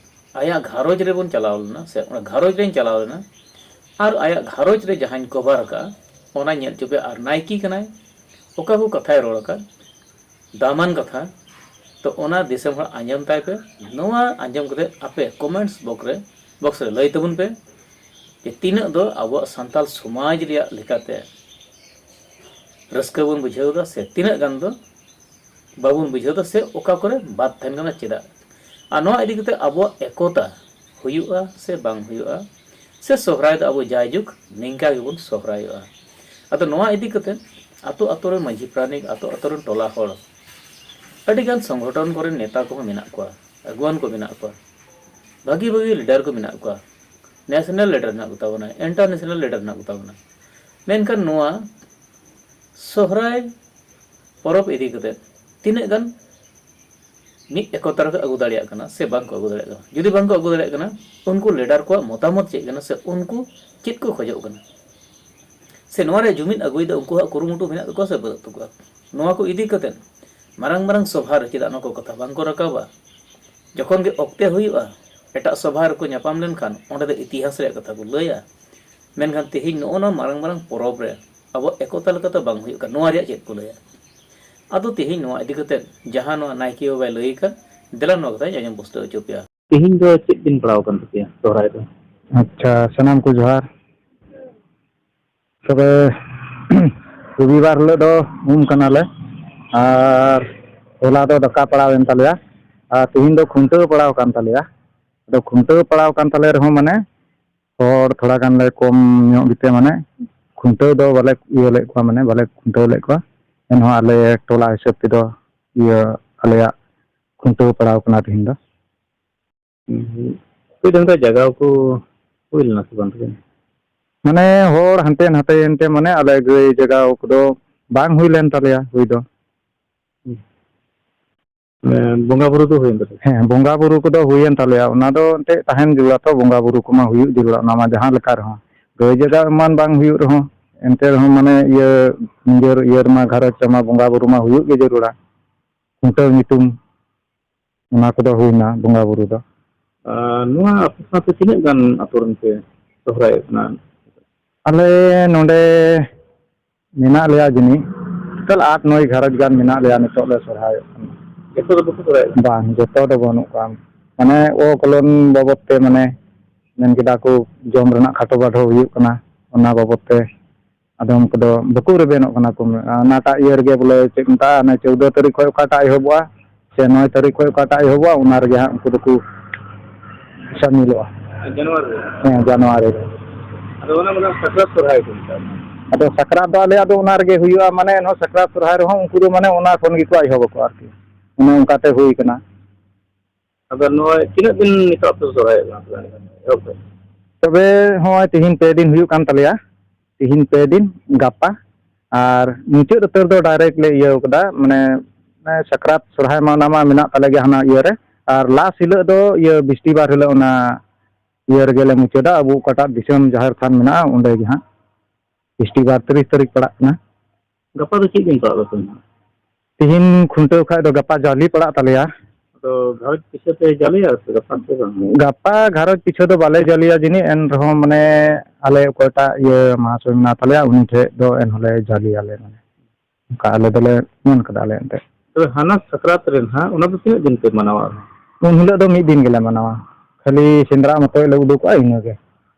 ᱟᱭᱟᱜ ᱜᱷᱟᱨᱚᱸᱡᱽ ᱨᱮᱵᱚᱱ ᱪᱟᱞᱟᱣ ᱞᱮᱱᱟ, ᱥᱮ ᱚᱱᱟ ᱜᱷᱟᱨᱚᱸᱡᱽ ᱨᱮᱧ ᱪᱟᱞᱟᱣ ᱞᱮᱱᱟ, ᱟᱨ ᱟᱭᱟᱜ ᱜᱷᱟᱨᱚᱸᱡᱽ ᱨᱮ ᱡᱟᱦᱟᱸᱧ ᱠᱚᱵᱷᱟᱨ ᱟᱠᱟᱫᱼᱟ, ᱚᱱᱟ ᱧᱮᱞ ᱦᱚᱪᱚ ᱯᱮ᱾ ᱟᱨ ᱱᱟᱭᱠᱮ ᱠᱟᱱᱟᱭ, ᱚᱠᱟ ᱠᱚ ᱠᱟᱛᱷᱟᱭ ᱨᱚᱲ ᱟᱠᱟᱫ, ᱫᱟᱢᱟᱱ ᱠᱟᱛᱷᱟ, ᱛᱚ ᱚᱱᱟ ᱫᱤᱥᱚᱢ ᱦᱚᱲ ᱟᱸᱡᱚᱢ ᱛᱟᱭ ᱯᱮ᱾ ᱱᱚᱣᱟ ᱟᱸᱡᱚᱢ ᱠᱟᱛᱮ ᱟᱯᱮ ᱠᱚᱢᱮᱱᱴᱥ ᱵᱚᱠᱥ ᱨᱮ, ᱵᱚᱠᱥ ᱨᱮ ᱞᱟᱹᱭ ᱛᱟᱵᱚᱱ ᱯᱮ ᱡᱮ ᱛᱤᱱᱟᱹᱜ ᱫᱚ ᱟᱵᱚᱣᱟᱜ ᱥᱟᱱᱛᱟᱞ ᱥᱚᱢᱟᱡᱽ ᱨᱮᱭᱟᱜ ᱞᱮᱠᱟᱛᱮ ᱨᱟᱹᱥᱠᱟᱹ ᱵᱚᱱ ᱵᱩᱡᱷᱟᱹᱣ ᱮᱫᱟ, ᱥᱮ ᱛᱤᱱᱟᱹᱜ ᱜᱟᱱ ᱫᱚ ᱵᱟᱵᱚᱱ ᱵᱩᱡᱷᱟᱹᱣ ᱮᱫᱟ, ᱥᱮ ᱚᱠᱟ ᱠᱚᱨᱮ ᱵᱟᱫ ᱛᱟᱦᱮᱱ ᱠᱟᱱᱟ, ᱪᱮᱫᱟᱜ? ᱟᱨ ᱱᱚᱣᱟ ᱤᱫᱤ ᱠᱟᱛᱮ ᱟᱵᱚᱣᱟᱜ ᱮᱠᱚᱛᱟ ᱦᱩᱭᱩᱜᱼᱟ ᱥᱮ ᱵᱟᱝ ᱦᱩᱭᱩᱜᱼᱟ, ᱥᱮ ᱥᱚᱦᱨᱟᱭ ᱫᱚ ᱟᱵᱚ ᱡᱟᱭᱡᱩᱜᱽ ᱱᱤᱝᱠᱟ ᱜᱮᱵᱚᱱ ᱥᱚᱦᱨᱟᱭᱚᱜᱼᱟ? ᱟᱫᱚ ᱱᱚᱣᱟ ᱤᱫᱤ ᱠᱟᱛᱮ ᱟᱛᱳ ᱟᱛᱳ ᱨᱮᱱ ᱢᱟᱹᱡᱷᱤ ᱯᱟᱨᱟᱱᱤᱠ, ᱟᱛᱳ ᱟᱛᱳ ᱨᱮᱱ ᱴᱚᱞᱟ ᱦᱚᱲ, ᱟᱹᱰᱤᱜᱟᱱ ᱥᱚᱝᱜᱚᱴᱷᱚᱱ ᱠᱚᱨᱮᱱ ᱱᱮᱛᱟ ᱠᱚᱦᱚᱸ ᱢᱮᱱᱟᱜ ᱠᱚᱣᱟ, ᱟᱹᱜᱩᱣᱟᱹᱱ ᱠᱚ ᱢᱮᱱᱟᱜ ᱠᱚᱣᱟ, ᱵᱷᱟᱹᱜᱤ ᱵᱷᱟᱹᱜᱤ ᱞᱤᱰᱟᱨ ᱠᱚ ᱢᱮᱱᱟᱜ ᱠᱚᱣᱟ, ᱱᱮᱥᱱᱟᱞ ᱞᱤᱰᱟᱨ ᱢᱮᱱᱟᱜ ᱠᱚᱛᱟ ᱵᱚᱱᱟ, ᱤᱱᱴᱟᱨᱱᱮᱥᱱᱟᱞ ᱞᱤᱰᱟᱨ ᱢᱮᱱᱟᱜ ᱠᱚᱛᱟ ᱵᱚᱱᱟ, ᱢᱮᱱᱠᱷᱟᱱ ᱱᱚᱣᱟ ᱥᱚᱦᱨᱟᱭ ᱯᱚᱨᱚᱵᱽ ᱤᱫᱤ ᱠᱟᱛᱮ ᱛᱤᱱᱟᱹᱜ ᱜᱟᱱ ᱢᱤᱫ ᱮᱠᱚᱛᱟ ᱨᱮᱠᱚ ᱟᱹᱜᱩ ᱫᱟᱲᱮᱭᱟᱜ ᱠᱟᱱᱟ ᱥᱮ ᱵᱟᱝ ᱠᱚ ᱟᱹᱜᱩ ᱫᱟᱲᱮᱭᱟᱜ ᱠᱟᱱᱟ? ᱡᱩᱫᱤ ᱵᱟᱝ ᱠᱚ ᱟᱹᱜᱩ ᱫᱟᱲᱮᱭᱟᱜ ᱠᱟᱱᱟ, ᱩᱱᱠᱩ ᱞᱤᱰᱟᱨ ᱠᱚᱣᱟᱜ ᱢᱚᱛᱟᱢᱚᱛ ᱪᱮᱫ ᱠᱟᱱᱟ ᱥᱮ ᱩᱱᱠᱩ ᱪᱮᱫ ᱠᱚ ᱠᱷᱚᱡᱚᱜ ᱠᱟᱱᱟ, ᱥᱮ ᱱᱚᱣᱟ ᱨᱮ ᱡᱩᱢᱤᱫ ᱟᱹᱜᱩᱭᱮᱫᱟ, ᱩᱱᱠᱩᱣᱟᱜ ᱠᱩᱨᱩᱢᱩᱴᱩ ᱢᱮᱱᱟᱜ ᱛᱟᱠᱚᱣᱟ ᱥᱮ ᱵᱟᱹᱱᱩᱜ ᱛᱟᱠᱚᱣᱟ? ᱱᱚᱣᱟ ᱠᱚ ᱤᱫᱤ ᱠᱟᱛᱮ ᱢᱟᱨᱟᱝ ᱢᱟᱨᱟᱝ ᱥᱚᱵᱷᱟ ᱨᱮ ᱪᱮᱫᱟᱜ ᱱᱚᱣᱟ ᱠᱚ ᱠᱟᱛᱷᱟ ᱵᱟᱝ ᱠᱚ ᱨᱟᱠᱟᱵᱟ? ᱡᱚᱠᱷᱚᱱ ᱜᱮ ᱚᱠᱛᱮ ᱦᱩᱭᱩᱜᱼᱟ, ᱮᱴᱟᱜ ᱥᱚᱵᱷᱟ ᱨᱮᱠᱚ ᱧᱟᱯᱟᱢ ᱞᱮᱱᱠᱷᱟᱱ ᱚᱸᱰᱮ ᱫᱚ ᱤᱛᱤᱦᱟᱥ ᱨᱮᱭᱟᱜ ᱠᱟᱛᱷᱟ ᱠᱚ ᱞᱟᱹᱭᱟ᱾ ᱢᱮᱱᱠᱷᱟᱱ ᱛᱮᱦᱮᱧ ᱱᱚᱜᱼᱚ ᱱᱚᱣᱟ ᱢᱟᱨᱟᱝ ᱢᱟᱨᱟᱝ ᱯᱚᱨᱚᱵᱽ ᱨᱮ ᱟᱵᱚᱣᱟᱜ ᱮᱠᱚᱛᱟ ᱞᱮᱠᱟᱛᱮ ᱵᱟᱝ ᱦᱩᱭᱩᱜ ᱠᱟᱱᱟ, ᱱᱚᱣᱟ ᱨᱮᱭᱟᱜ ᱪᱮᱫ ᱠᱚ ᱞᱟᱹᱭᱟ? ᱟᱫᱚ ᱛᱮᱦᱮᱧ ᱱᱚᱣᱟ ᱤᱫᱤ ᱠᱟᱛᱮ ᱡᱟᱦᱟᱸ ᱱᱚᱣᱟ ᱱᱟᱭᱠᱮ ᱵᱟᱵᱟᱭ ᱞᱟᱹᱭ ᱟᱠᱟᱫ, ᱫᱮᱞᱟ ᱱᱚᱣᱟ ᱠᱟᱛᱷᱟᱧ ᱟᱸᱡᱚᱢ ᱯᱩᱥᱴᱟᱹᱣ ᱦᱚᱪᱚ ᱯᱮᱭᱟ᱾ ᱛᱮᱦᱮᱧ ᱫᱚ ᱪᱮᱫ ᱫᱤᱱ ᱯᱟᱲᱟᱣ ᱟᱠᱟᱱ ᱛᱟᱯᱮᱭᱟ ᱥᱚᱦᱨᱟᱭ ᱫᱚ? ᱟᱪᱪᱷᱟ, ᱥᱟᱱᱟᱢ ᱠᱚ ᱡᱚᱦᱟᱨ᱾ ᱛᱚᱵᱮ ᱨᱚᱵᱤᱵᱟᱨ ᱦᱤᱞᱳᱜ ᱫᱚ ᱩᱢ ᱠᱟᱱᱟᱞᱮ, ᱟᱨ ᱦᱚᱞᱟ ᱫᱚ ᱫᱟᱠᱟ ᱯᱟᱲᱟᱣ ᱮᱱ ᱛᱟᱞᱮᱭᱟ, ᱟᱨ ᱛᱮᱦᱮᱧ ᱫᱚ ᱠᱷᱩᱱᱴᱟᱹᱣ ᱯᱟᱲᱟᱣ ᱠᱟᱱ ᱛᱟᱞᱮᱭᱟ᱾ ᱟᱫᱚ ᱠᱷᱩᱱᱴᱟᱹᱣ ᱯᱟᱲᱟᱣ ᱠᱟᱱ ᱛᱟᱞᱮ ᱨᱮᱦᱚᱸ, ᱢᱟᱱᱮ, ᱦᱚᱲ ᱛᱷᱚᱲᱟ ᱜᱟᱱ ᱞᱮ ᱠᱚᱢ ᱧᱚᱜ ᱜᱮᱛᱮ, ᱢᱟᱱᱮ, ᱠᱷᱩᱱᱴᱟᱹᱣ ᱫᱚ ᱵᱟᱞᱮ ᱤᱭᱟᱹ ᱞᱮᱫ ᱠᱚᱣᱟ, ᱢᱟᱱᱮ, ᱵᱟᱞᱮ ᱠᱷᱩᱱᱴᱟᱹᱣ ᱞᱮᱫ ᱠᱚᱣᱟ᱾ ᱮᱱᱦᱚᱸ ᱟᱞᱮ ᱴᱚᱞᱟ ᱦᱤᱥᱟᱹᱵ ᱛᱮᱫᱚ ᱤᱭᱟᱹ ᱟᱞᱮᱭᱟᱜ ᱠᱷᱩᱱᱴᱟᱹᱣ ᱯᱟᱲᱟᱣ ᱠᱟᱱᱟ ᱛᱮᱦᱮᱧ ᱫᱚ᱾ ᱦᱩᱸ᱾ ᱦᱩᱭ ᱞᱮᱱᱠᱷᱟᱱ ᱡᱟᱜᱟᱣ ᱠᱚ ᱦᱩᱭ ᱞᱮᱱᱟ ᱥᱮ ᱵᱟᱝ ᱛᱚᱵᱮ? ᱢᱟᱱᱮ, ᱦᱚᱲ ᱦᱟᱱᱛᱮ ᱱᱟᱛᱮ ᱮᱱᱛᱮ, ᱢᱟᱱᱮ, ᱟᱞᱮ ᱜᱟᱹᱭ ᱡᱟᱜᱟᱣ ᱠᱚᱫᱚ ᱵᱟᱝ ᱦᱩᱭ ᱞᱮᱱ ᱛᱟᱞᱮᱭᱟ ᱦᱩᱭ ᱫᱚ᱾ ᱦᱩᱸ᱾ ᱢᱟᱱᱮ, ᱵᱚᱸᱜᱟ ᱵᱩᱨᱩ ᱫᱚ ᱦᱩᱭᱮᱱ ᱛᱟᱯᱮᱭᱟ? ᱦᱮᱸ, ᱵᱚᱸᱜᱟ ᱵᱩᱨᱩ ᱠᱚᱫᱚ ᱦᱩᱭᱮᱱ ᱛᱟᱞᱮᱭᱟ᱾ ᱚᱱᱟ ᱫᱚ ᱮᱱᱛᱮ ᱛᱟᱦᱮᱱ ᱡᱟᱹᱨᱩᱲᱟ ᱛᱚ, ᱵᱚᱸᱜᱟ ᱵᱩᱨᱩ ᱠᱚᱢᱟ ᱦᱩᱭᱩᱜ ᱡᱟᱹᱨᱩᱲᱟ, ᱚᱱᱟ ᱢᱟ ᱡᱟᱦᱟᱸ ᱞᱮᱠᱟ ᱨᱮᱦᱚᱸ᱾ ᱜᱟᱹᱭ ᱡᱟᱜᱟᱣ ᱮᱢᱟᱱ ᱵᱟᱝ ᱦᱩᱭᱩᱜ ᱨᱮᱦᱚᱸ, ᱮᱱᱛᱮ ᱨᱮᱦᱚᱸ, ᱢᱟᱱᱮ, ᱤᱭᱟᱹ, ᱱᱤᱡᱮᱨ ᱤᱭᱟᱹ ᱨᱮᱢᱟ, ᱜᱷᱟᱨᱚᱸᱡᱽ ᱨᱮᱢᱟ ᱵᱚᱸᱜᱟ ᱵᱩᱨᱩ ᱢᱟ ᱦᱩᱭᱩᱜ ᱜᱮ ᱡᱟᱹᱨᱩᱲᱟ᱾ ᱠᱷᱩᱱᱴᱟᱹᱣ ᱧᱩᱛᱩᱢ, ᱚᱱᱟ ᱠᱚᱫᱚ ᱦᱩᱭᱱᱟ ᱵᱚᱸᱜᱟ ᱵᱩᱨᱩ ᱫᱚ᱾ ᱟᱨ ᱱᱚᱣᱟ ᱟᱯᱮ ᱥᱟᱶᱛᱮ ᱛᱤᱱᱟᱹᱜ ᱜᱟᱱ ᱟᱛᱳ ᱨᱮᱱ ᱯᱮ ᱥᱚᱦᱨᱟᱭᱚᱜ ᱠᱟᱱᱟ? ᱟᱞᱮ ᱱᱚᱰᱮ ᱢᱮᱱᱟᱜ ᱞᱮᱭᱟ ᱡᱟᱹᱱᱤᱡ ᱴᱳᱴᱟᱞ ᱟᱴ ᱱᱚᱭ ᱜᱷᱟᱨᱚᱸᱡᱽ ᱜᱟᱱ ᱢᱮᱱᱟᱜ ᱞᱮᱭᱟ ᱱᱤᱛᱚᱜ ᱞᱮ ᱥᱚᱦᱨᱟᱭᱚᱜ ᱠᱟᱱᱟ᱾ ᱡᱚᱛᱚ ᱫᱚ ᱵᱟᱠᱚ ᱥᱚᱦᱨᱟᱭᱚᱜ ᱠᱟᱱᱟ? ᱵᱟᱝ, ᱡᱚᱛᱚ ᱫᱚ ᱵᱟᱹᱱᱩᱜ ᱠᱚᱣᱟ᱾ ᱢᱟᱱᱮ ᱚ ᱠᱚᱞᱚᱱ ᱵᱟᱵᱚᱫ ᱛᱮ, ᱢᱟᱱᱮ ᱢᱮᱱ ᱠᱮᱫᱟ ᱠᱚ ᱡᱚᱢ ᱨᱮᱱᱟᱜ ᱠᱷᱟᱴᱚ ᱵᱟᱰᱷᱚ ᱦᱩᱭᱩᱜ ᱠᱟᱱᱟ, ᱚᱱᱟ ᱵᱟᱵᱚᱫ ᱛᱮ ᱟᱫᱚᱢ ᱠᱚᱫᱚ ᱵᱟᱠᱚ ᱨᱮᱵᱮᱱᱚᱜ ᱠᱟᱱᱟ ᱠᱚ᱾ ᱚᱱᱟᱴᱟᱜ ᱤᱭᱟᱹ ᱨᱮᱜᱮ ᱵᱚᱞᱮ ᱪᱮᱫ ᱢᱮᱛᱟᱜᱼᱟ, ᱚᱱᱮ ᱪᱳᱫᱽᱫᱚ ᱛᱟᱹᱨᱤᱠᱷ ᱠᱷᱚᱱ ᱚᱠᱟᱴᱟᱜ ᱮᱦᱚᱵᱚᱜᱼᱟ ᱥᱮ ᱱᱚᱭ ᱛᱟᱹᱨᱤᱠᱷ ᱠᱷᱚᱱ ᱚᱠᱟᱴᱟᱜ ᱮᱦᱚᱵᱚᱜᱼᱟ, ᱚᱱᱟ ᱨᱮᱜᱮ ᱦᱟᱸᱜ ᱩᱱᱠᱩ ᱫᱚᱠᱚ ᱥᱟᱹᱢᱤᱞᱚᱜᱼᱟ᱾ ᱡᱟᱱᱩᱣᱟᱨᱤ ᱨᱮ? ᱦᱮᱸ, ᱡᱟᱱᱩᱣᱟᱨᱤ ᱨᱮ᱾ ᱟᱫᱚ ᱚᱱᱟ ᱢᱟᱱᱮ ᱥᱟᱠᱨᱟᱛ ᱥᱚᱨᱦᱟᱭ ᱠᱚ ᱢᱮᱛᱟᱜᱼᱟ᱾ ᱟᱫᱚ ᱥᱟᱠᱨᱟᱛ ᱫᱚ ᱟᱞᱮᱭᱟᱜ ᱫᱚ ᱚᱱᱟ ᱨᱮᱜᱮ ᱦᱩᱭᱩᱜᱼᱟ, ᱢᱟᱱᱮ ᱮᱱᱦᱚᱸ ᱥᱟᱠᱨᱟᱛ ᱥᱚᱨᱦᱟᱭ ᱨᱮᱦᱚᱸ ᱩᱱᱠᱩ ᱫᱚ ᱢᱟᱱᱮ ᱚᱱᱟ ᱠᱷᱚᱱ ᱜᱮᱠᱚ ᱮᱦᱚᱵ ᱟᱠᱚ ᱟᱨᱠᱤ, ᱚᱱᱮ ᱚᱱᱠᱟᱛᱮ ᱦᱩᱭ ᱠᱟᱱᱟ᱾ ᱟᱫᱚ ᱱᱚᱜᱼᱚᱭ ᱛᱤᱱᱟᱹᱜ ᱫᱤᱱ ᱱᱤᱛᱚᱜ ᱟᱯᱮ ᱥᱚᱨᱦᱟᱭᱚᱜ ᱠᱟᱱᱟ ᱛᱚᱵᱮ? ᱮᱦᱚᱵ ᱯᱮ᱾ ᱛᱚᱵᱮ ᱦᱚᱸᱜᱼᱚᱭ ᱛᱤᱦᱤᱧ ᱯᱮ ᱫᱤᱱ ᱦᱩᱭᱩᱜ ᱠᱟᱱ ᱛᱟᱞᱮᱭᱟ, ᱛᱤᱦᱤᱧ ᱯᱮ ᱫᱤᱱ, ᱜᱟᱯᱟ, ᱟᱨ ᱢᱩᱪᱟᱹᱫ ᱩᱛᱟᱹᱨ ᱫᱚ direct ᱞᱮ ᱤᱭᱟᱹᱣ ᱠᱟᱫᱟ, ᱢᱟᱱᱮ, ᱢᱟᱱᱮ ᱥᱟᱠᱨᱟᱛ ᱥᱚᱨᱦᱟᱭ ᱢᱟ ᱚᱱᱟ ᱢᱟ ᱢᱮᱱᱟᱜ ᱛᱟᱞᱮ ᱜᱮ ᱦᱟᱱᱟ ᱤᱭᱟᱹ ᱨᱮ, ᱟᱨ last ᱦᱤᱞᱳᱜ ᱫᱚ ᱤᱭᱟᱹ ᱵᱤᱥᱴᱤᱵᱟᱨ ᱦᱤᱞᱳᱜ ᱚᱱᱟ ᱤᱭᱟᱹ ᱨᱮᱜᱮ ᱞᱮ ᱢᱩᱪᱟᱹᱫᱟ, ᱟᱵᱚ ᱚᱠᱟᱴᱟᱜ ᱫᱤᱥᱚᱢ ᱡᱟᱦᱮᱨ ᱛᱷᱟᱱ ᱢᱮᱱᱟᱜᱼᱟ ᱚᱸᱰᱮ ᱜᱮ ᱦᱟᱸᱜ᱾ ᱵᱤᱥᱴᱤᱵᱟᱨ ᱛᱤᱨᱤᱥ ᱛᱟᱹᱨᱤᱠᱷ ᱯᱟᱲᱟᱜ ᱠᱟᱱᱟ᱾ ᱜᱟᱯᱟ ᱫᱚ ᱪᱮᱫ ᱫᱤᱱ ᱯᱟᱲᱟᱜ ᱛᱟᱯᱮ ᱠᱟᱱᱟ? ᱛᱤᱦᱤᱧ ᱠᱷᱩᱱᱴᱟᱹᱣ ᱠᱷᱟᱡ ᱫᱚ ᱜᱟᱯᱟ ᱡᱟᱞᱮ ᱯᱟᱲᱟᱜ ᱛᱟᱞᱮᱭᱟ᱾ ᱟᱫᱚ ᱜᱷᱟᱨᱚᱸᱡᱽ ᱯᱤᱪᱷᱟᱹ ᱯᱮ ᱡᱟᱞᱮᱭᱟ ᱥᱮ ᱜᱟᱯᱟ ᱥᱮ ᱵᱟᱝ? ᱜᱟᱯᱟ ᱜᱷᱟᱨᱚᱸᱡᱽ ᱯᱤᱪᱷᱟᱹ ᱫᱚ ᱵᱟᱞᱮ ᱡᱟᱞᱮᱭᱟ ᱡᱟᱹᱱᱤᱡ, ᱮᱱ ᱨᱮᱦᱚᱸ ᱢᱟᱱᱮ ᱟᱞᱮ ᱚᱠᱚᱭᱴᱟᱜ ᱤᱭᱟᱹ ᱢᱟᱦᱟᱥᱚᱭ ᱢᱮᱱᱟᱭ ᱛᱟᱞᱮᱭᱟ ᱩᱱᱤ ᱴᱷᱮᱡ ᱫᱚ ᱮᱱᱦᱚᱸᱞᱮ ᱡᱟᱞᱮᱭᱟᱞᱮ, ᱢᱟᱱᱮ ᱚᱱᱠᱟ ᱟᱞᱮ ᱫᱚᱞᱮ ᱢᱮᱱ ᱠᱟᱫᱟ ᱟᱞᱮ ᱮᱱᱛᱮᱫ᱾ ᱛᱚᱵᱮ ᱦᱟᱱᱟ ᱥᱟᱠᱨᱟᱛ ᱨᱮ ᱱᱟᱦᱟᱜ ᱚᱱᱟ ᱫᱚ ᱛᱤᱱᱟᱹᱜ ᱫᱤᱱ ᱯᱮ ᱢᱟᱱᱟᱣᱟ? ᱩᱱ ᱦᱤᱞᱳᱜ ᱫᱚ ᱢᱤᱫ ᱫᱤᱱ ᱜᱮᱞᱮ ᱢᱟᱱᱟᱣᱟ, ᱠᱷᱟᱹᱞᱤ ᱥᱮᱸᱫᱽᱨᱟ ᱢᱚᱛᱚᱡ ᱞᱮ ᱩᱰᱩᱠᱚᱜᱼᱟ ᱤᱱᱟᱹᱜᱮ,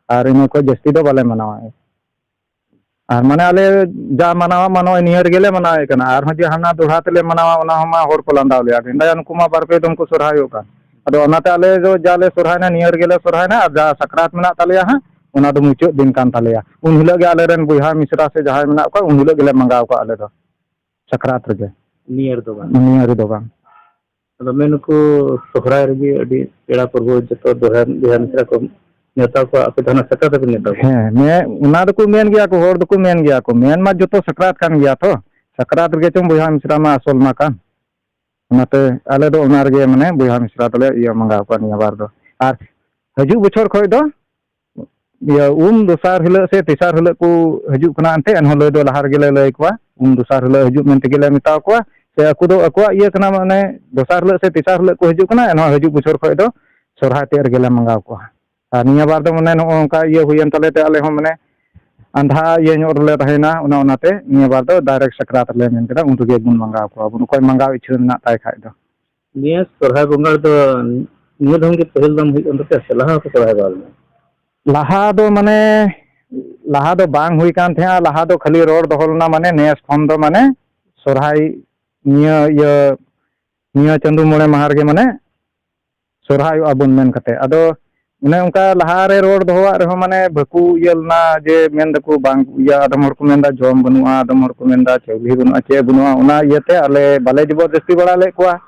ᱟᱨ ᱤᱱᱟᱹ ᱠᱷᱚᱡ ᱡᱟᱹᱥᱛᱤ ᱫᱚ ᱵᱟᱞᱮ ᱢᱟᱱᱟᱣᱟ᱾ ᱟᱨ ᱢᱟᱱᱮ ᱟᱞᱮ ᱡᱟ ᱢᱟᱱᱟᱣᱟ ᱢᱟ ᱱᱚᱜᱼᱚᱭ ᱱᱤᱭᱟᱹ ᱨᱮᱜᱮ ᱞᱮ ᱢᱟᱱᱟᱣᱮᱫ ᱠᱟᱱᱟ, ᱟᱨᱦᱚᱸ ᱡᱮ ᱦᱟᱱᱟ ᱫᱚᱦᱲᱟ ᱛᱮᱞᱮ ᱢᱟᱱᱟᱣᱟ ᱚᱱᱟ ᱦᱚᱸ ᱢᱟ ᱦᱚᱲ ᱠᱚ ᱞᱟᱸᱫᱟᱣ ᱞᱮᱭᱟ, ᱢᱮᱱᱫᱟ ᱱᱩᱠᱩ ᱢᱟ ᱵᱟᱨ ᱯᱮ ᱫᱚᱢ ᱠᱚ ᱥᱚᱨᱦᱟᱭᱚᱜ ᱠᱟᱱ᱾ ᱟᱫᱚ ᱚᱱᱟᱛᱮ ᱟᱞᱮ ᱫᱚ ᱡᱟ ᱞᱮ ᱥᱚᱨᱦᱟᱭᱱᱟ ᱱᱤᱭᱟᱹ ᱨᱮᱜᱮ ᱞᱮ ᱥᱚᱨᱦᱟᱭᱱᱟ, ᱟᱨ ᱡᱟ ᱥᱟᱠᱨᱟᱛ ᱢᱮᱱᱟᱜ ᱛᱟᱞᱮᱭᱟ ᱦᱟᱸᱜ ᱚᱱᱟ ᱫᱚ ᱢᱩᱪᱟᱹᱫ ᱫᱤᱱ ᱠᱟᱱ ᱛᱟᱞᱮᱭᱟ᱾ ᱩᱱ ᱦᱤᱞᱳᱜ ᱜᱮ ᱟᱞᱮᱨᱮᱱ ᱵᱚᱭᱦᱟ ᱢᱤᱥᱨᱟ ᱥᱮ ᱡᱟᱦᱟᱸᱭ ᱢᱮᱱᱟᱜ ᱠᱚᱣᱟ ᱩᱱ ᱦᱤᱞᱳᱜ ᱜᱮᱞᱮ ᱢᱟᱸᱜᱟᱣ ᱠᱚᱣᱟ ᱟᱞᱮ ᱫᱚ ᱥᱟᱠᱨᱟᱛ ᱨᱮᱜᱮ᱾ ᱱᱤᱭᱟᱹ ᱨᱮᱫᱚ ᱵᱟᱝ? ᱱᱤᱭᱟᱹ ᱨᱮᱫᱚ ᱵᱟᱝ᱾ ᱟᱫᱚ ᱢᱮᱱᱟᱠᱚ ᱥᱚᱦᱨᱟᱭ ᱨᱮᱜᱮ ᱟᱹᱰᱤ ᱯᱮᱲᱟ ᱯᱨᱚᱵᱷᱩ ᱡᱚᱛᱚ ᱵᱚᱭᱦᱟ ᱵᱚᱭᱦᱟ ᱢᱤᱥᱨᱟ ᱠᱚ ᱱᱮᱣᱛᱟ ᱠᱚᱣᱟ, ᱟᱯᱮ ᱫᱚ ᱦᱟᱱᱟ ᱥᱟᱠᱨᱟᱛ ᱨᱮᱯᱮ ᱱᱮᱣᱛᱟ ᱠᱚᱣᱟ? ᱦᱮᱸ, ᱢᱮ-, ᱚᱱᱟ ᱫᱚᱠᱚ ᱢᱮᱱ ᱜᱮᱭᱟ ᱠᱚ, ᱦᱚᱲ ᱫᱚᱠᱚ ᱢᱮᱱ ᱜᱮᱭᱟ ᱠᱚ, ᱢᱮᱱ ᱢᱟ ᱡᱚᱛᱚ ᱥᱟᱠᱨᱟᱛ ᱠᱟᱱ ᱜᱮᱭᱟ ᱛᱚ, ᱥᱟᱠᱨᱟᱛ ᱨᱮᱜᱮ ᱪᱚᱝ ᱵᱚᱭᱦᱟ ᱢᱤᱥᱨᱟ ᱢᱟ ᱟᱥᱚᱞ ᱢᱟ ᱠᱟᱱ᱾ ᱚᱱᱟᱛᱮ ᱟᱞᱮ ᱫᱚ ᱚᱱᱟ ᱨᱮᱜᱮ ᱢᱟᱱᱮ ᱵᱚᱭᱦᱟ ᱢᱤᱥᱨᱟ ᱫᱚᱞᱮ ᱤᱭᱟᱹ ᱢᱟᱸᱜᱟᱣ ᱠᱚᱣᱟ ᱱᱤᱭᱟᱹ ᱵᱟᱨ ᱫᱚ᱾ ᱟᱨ ᱦᱤᱡᱩᱜ ᱵᱚᱪᱷᱚᱨ ᱠᱷᱚᱡ ᱫᱚ ᱤᱭᱟᱹ ᱩᱢ ᱫᱚᱥᱟᱨ ᱦᱤᱞᱳᱜ ᱥᱮ ᱛᱮᱥᱟᱨ ᱦᱤᱞᱳᱜ ᱠᱚ ᱦᱤᱡᱩᱜ ᱠᱟᱱᱟ, ᱮᱱᱛᱮ ᱮᱱᱦᱚᱸ ᱞᱟᱹᱭ ᱫᱚ ᱞᱟᱦᱟ ᱨᱮᱜᱮ ᱞᱮ ᱞᱟᱹᱭ ᱟᱠᱚᱣᱟ, ᱩᱢ ᱫᱚᱥᱟᱨ ᱦᱤᱞᱳᱜ ᱦᱤᱡᱩᱜ ᱢᱮᱱᱛᱮ ᱜᱮᱞᱮ ᱢᱮᱛᱟ ᱠᱚᱣᱟ᱾ ᱥᱮ ᱟᱠᱚ ᱫᱚ ᱟᱠᱚᱣᱟᱜ ᱤᱭᱟᱹ ᱠᱟᱱᱟ, ᱢᱟᱱᱮ ᱫᱚᱥᱟᱨ ᱦᱤᱞᱳᱜ ᱥᱮ ᱛᱮᱥᱟᱨ ᱦᱤᱞᱳᱜ ᱠᱚ ᱦᱤᱡᱩᱜ ᱠᱟᱱᱟ, ᱮᱱᱦᱚᱸ ᱦᱤᱡᱩᱜ ᱵᱚᱪᱷᱚᱨ ᱠᱷᱚᱱ ᱫᱚ ᱥᱚᱨᱦᱟᱭ ᱛᱮᱫ ᱨᱮᱜᱮ ᱞᱮ ᱢᱟᱸᱜᱟᱣ ᱠᱚᱣᱟ᱾ ᱟᱨ ᱱᱤᱭᱟᱹ ᱵᱟᱨ ᱫᱚ ᱢᱟᱱᱮ ᱱᱚᱜᱼᱚ ᱱᱚᱝᱠᱟ ᱤᱭᱟᱹ ᱦᱩᱭᱮᱱ ᱛᱟᱞᱮ ᱛᱮ ᱟᱞᱮ ᱦᱚᱸ ᱢᱟᱱᱮ ᱟᱸᱫᱷᱟ ᱤᱭᱟᱹ ᱧᱚᱜ ᱨᱮᱞᱮ ᱛᱟᱦᱮᱸᱭᱮᱱᱟ, ᱚᱱᱟ ᱚᱱᱟᱛᱮ ᱱᱤᱭᱟᱹ ᱵᱟᱨ ᱫᱚ direct ᱥᱟᱠᱨᱟᱛ ᱨᱮᱞᱮ ᱢᱮᱱ ᱠᱮᱫᱟ, ᱩᱱ ᱨᱮᱜᱮ ᱵᱚᱱ ᱢᱟᱸᱜᱟᱣ ᱠᱚᱣᱟ ᱵᱚᱱ, ᱚᱠᱚᱭ ᱢᱟᱸᱜᱟᱣ ᱤᱪᱪᱷᱟᱹ ᱢᱮᱱᱟᱜ ᱛᱟᱭ ᱠᱷᱟᱡ ᱫᱚ᱾ ᱱᱤᱭᱟᱹ ᱥᱚᱨᱦᱟᱭ ᱵᱚᱸᱜᱟ ᱨᱮᱫᱚ ᱱᱤᱭᱟᱹ ᱫᱚᱢ ᱜᱮ ᱯᱟᱹᱦᱤᱞ ᱫᱚᱢ ᱦᱩᱭᱩᱜ ᱠᱟᱱ ᱛᱟᱯᱮᱭᱟ ᱥᱮ ᱞᱟᱦᱟ ᱦᱚᱸᱯᱮ ᱥᱚᱨᱦᱟᱭ ᱵᱟᱲᱟ ᱞᱮᱱᱟ? ᱞᱟᱦᱟ ᱫᱚ ᱢᱟᱱᱮ, ᱞᱟᱦᱟ ᱫᱚ ᱵᱟᱝ ᱦᱩᱭ ᱠᱟᱱ ᱛᱟᱦᱮᱸᱜᱼᱟ, ᱞᱟᱦᱟ ᱫᱚ ᱠᱷᱟᱹᱞᱤ ᱨᱚᱲ ᱫᱚᱦᱚ ᱞᱮᱱᱟ, ᱢᱟᱱᱮ ᱱᱮᱥ ᱠᱷᱚᱱ ᱫᱚ ᱢᱟᱱᱮ ᱥᱚᱨᱦᱟᱭ ᱱᱤᱭᱟᱹ ᱤᱭᱟᱹ, ᱱᱤᱭᱟᱹ ᱪᱟᱸᱫᱳ ᱢᱚᱬᱮ ᱢᱟᱦᱟ ᱨᱮᱜᱮ ᱢᱟᱱᱮ ᱥᱚᱨᱦᱟᱭᱚᱜᱼᱟ ᱵᱚᱱ ᱢᱮᱱ ᱠᱟᱛᱮ᱾ ᱟᱫᱚ ᱚᱱᱮ ᱚᱱᱠᱟ ᱞᱟᱦᱟᱨᱮ ᱨᱚᱲ ᱫᱚᱦᱚᱣᱟᱜ ᱨᱮᱦᱚᱸ ᱢᱟᱱᱮ ᱵᱟᱠᱚ ᱤᱭᱟᱹ ᱞᱮᱱᱟ, ᱡᱮ ᱢᱮᱱ ᱫᱟᱠᱚ ᱵᱟᱝ ᱤᱭᱟᱹ, ᱟᱫᱚᱢ ᱦᱚᱲ ᱠᱚ ᱢᱮᱱᱫᱟ ᱡᱚᱢ ᱵᱟᱹᱱᱩᱜᱼᱟ, ᱟᱫᱚᱢ ᱦᱚᱲ ᱠᱚ ᱢᱮᱱᱫᱟ ᱪᱟᱣᱞᱮ ᱵᱟᱹᱱᱩᱜᱼᱟ, ᱪᱮᱫ ᱵᱟᱹᱱᱩᱜᱼᱟ, ᱚᱱᱟ ᱤᱭᱟᱹᱛᱮ ᱟᱞᱮ ᱵᱟᱞᱮ ᱡᱚᱵᱚᱨᱫᱚᱥᱛᱤ ᱵᱟᱲᱟ ᱞᱮᱫ ᱠᱚᱣᱟ᱾